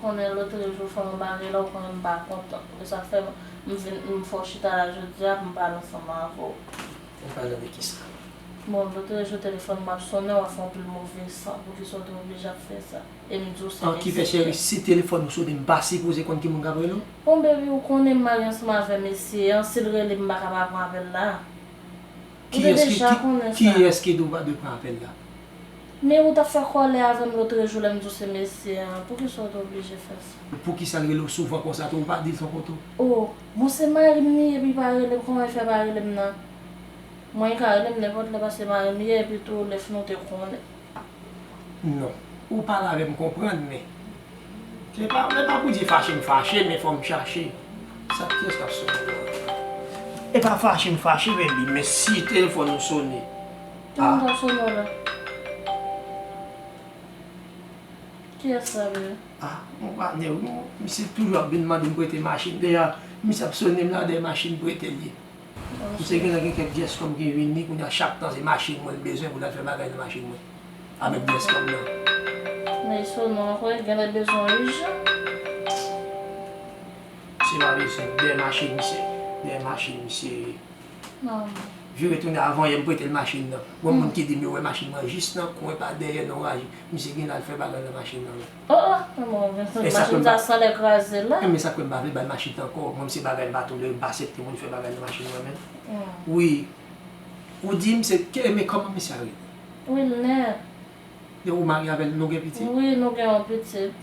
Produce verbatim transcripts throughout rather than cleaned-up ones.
Konnen lòtrejou fò m bare la, ou konnen m pa kontan. E sa k fè m vin, m fè w chita la jodi a pou m pale ansanm avè w. Ou pale de kisa? Bon, lòtrejou telefòn m ap sonnen, w ap fè anpil move san. Poukisa w te oblije ap fè sa? E m di w se mesye. An ki fè cheri, si telefòn ou sonnen, m pa sipoze konn ki moun k ap rele w? Bon, baby, ou konnen m marye ansanm avè mesye an, si l rele m, m pa ka pa pran apèl la. Ou te deja konnen sa. Kiyès ki di w pa dwe pran apèl la? Men ou t ap fè kòlè avè m lòtrejou lè m di w se mesye an. Poukisa w te oblije fè sa? Poukisa l rele w souvan konsa tou, ou pa di l se yon kote w? O, bon, se mari m li ye, epi li pa rele m, kòman li fè pa rele m nan? Mwen, li ka rele m nenpòt lè, paske mari m li ye, epi tou, lè fini w te konnen. Non. Ou pale avè m, m konprann, men se pa, men pa pou di fache m fache, men fò m chache. Sa, kiyès k ap sonnen la? E pa fache m fache, baby, men si telefòn ou sonnen. Ki moun k ap sonnen w la? Kiyès sa, baby? Ah, yon patnè wi, misye toujou ap vin mande m prete machin. Deja, misye ap sonnen m la, dèyè machin prete l ye. Misye genlè gen kèk dyès kòb ki vini, kounye a chak tan se machin mwen l bezwen pou l al fè bagay nan machin mwen. Avèk dyès kòb nan. Men so non, ankò, li genlè bezwen w ijan. Se pa bezwen, dèyè machin misye, dèyè machin misye. Non. Vire tounen avan yè m prete l machin nan. Gon moun ki di m yo wè machin mwen jis nan kwen pa dèyè nan raje. Misye genlè al fè bagay nan machin nan wi. Oh, oh, men machin sa sanlè kraze la. Men sa k fè m pa vle ba l machin ankò. Mwen, se bagay m pa tolere, m pa aksepte moun fè bagay nan machin mwen menm. Wi. Ou di m se, ke, men kòman misye a rele? Wilner. Depi ou marye avè l, nou gen pitit? Wi, nou gen yon pitit.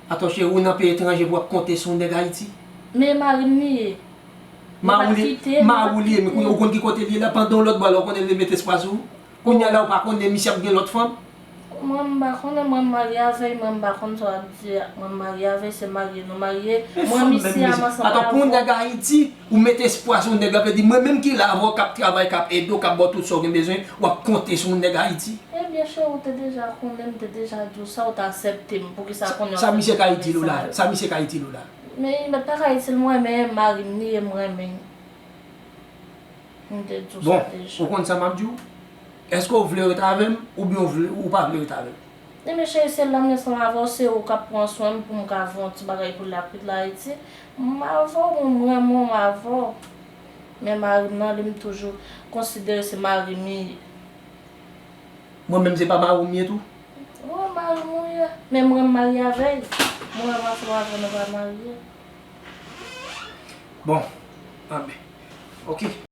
Atò cheri, ou nan peyi etranje pou w ap konte sou yon nèg Ayiti? Men mari m li ye. Mari w li ye, men kounye a ou konn ki kote l ye la, pandan yon lòt bò la, ou konnen l te met espwa sou ou? Kounye a la ou pa konnen misye ap gen lòt fanm? Mwen m pa konnen, mwen m marye avè l, mwen m pa konn sa w ap di a. Mwen m marye avè l, se marye nou marye. Mwen misye a m ansanm avè w. Atò pou yon nèg Ayiti, ou met espwa sou yon nèg la, vle di mwen menm ki la avè w, k ap travay, k ap ede w, k ap ba w tout sa w gen bezwen, w ap konte sou yon nèg Ayiti? Ebyen cheri, ou te deja konnen, m te deja di w sa, ou t aksepte m, poukisa kounye a w fè m konnen sa? Sa misye ka itil ou la? Sa misye ka itil ou la? Men li mèt pa ka itil mwen, men mari m li ye, m renmen l. M te di w sa deja. Bon, ou konn sa m ap di w? Èske w vle ret avè m oubyen w vle, ou pa vle ret avè m? Ebyen cheri, se la m gen ansanm avè w, se ou k ap pran swen m pou m ka voye yon ti bagay pou lapit la Ayiti. M avè w, m renmen w, m avè w. Men mari m nan, li m toujou konsidere se mari m li ye. Mwen menm se pa mari w m ye tou? Wi, mari m ou ye. Men mwen m marye avè l. Mwen ansanm avè w nou pa marye. Bon, anben. Ok.